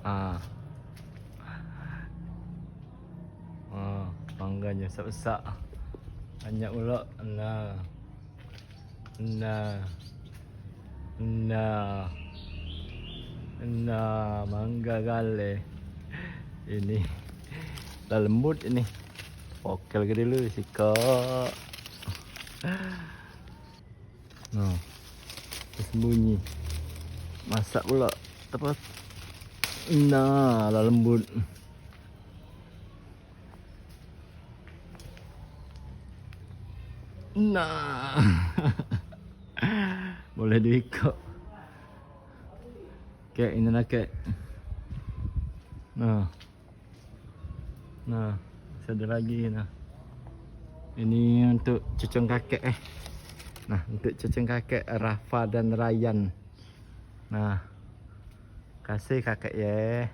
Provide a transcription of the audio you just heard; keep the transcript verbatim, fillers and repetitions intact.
Ah. Ah, mangganyo besak-besak. Banyak pulak. Nah. Nah. Nah. Nah, mangga gale. Ini. Lah lembut ini. Oke lagi dulu sikok. Nah, tersembunyi. Masak pula. Tepat. Nah, lah lembut. Nah. Boleh diikok. Kek, ini lah, kek. Nah. Nah, masih ada lagi, nah. Ini untuk cucung kakek, eh. Nah, untuk cucung kakek Rafa dan Ryan. Nah, kasih kakek, ya.